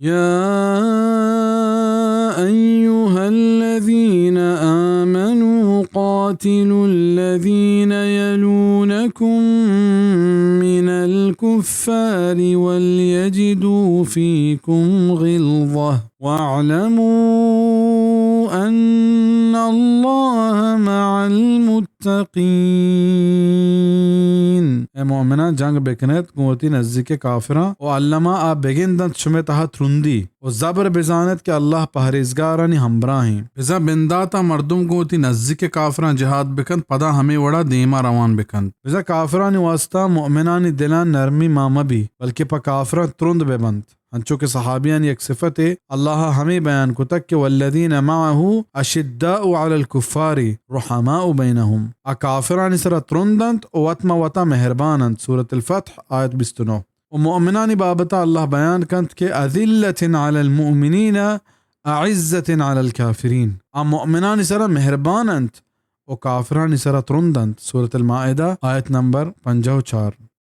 يا أيها الذين آمنوا قاتلوا الذين يلونكم من الكفار وليجدوا فيكم غلظة واعلموا أن الله مع المتقين. اے مومناں، جنگ بکنیت گوں وتی نزیک کافراں و الما آ بگندنت شمئے تہا ترندی و زبر بزانت کہ اللہ پہریزگارانی ہمبراہیں۔ بزاں بنداتا مردم گوں وتی نزیک کافراں جہاد بکنت، پدا ہمے وڑا دیما روان بکنت۔ بزاں کافرانی واسطہ مومنانی دلاں نرمی مان مبی، بلکہ پہ کافراں ترند ببنت۔ انچو کہ صحابیانی یک صفتے اللہ ہمے بیان کتگ کہ والذین معه اشداء علی الکفار رحماء بینهم۔ آ کافرانی سرا ترند انت و وت ماں وتا مہربان انت۔ سورۃ الفتح، آیت بیست و نو۔ و مؤمنانی بابتا اللہ بیان کنت کہ اذلة علی المؤمنین اعزة علی الکافرین۔ آ مؤمنانی سرا مہربان انت و کافرانی سرا ترند انت۔ سورۃ المائدہ، آیت نمبر پنجاہ و چار۔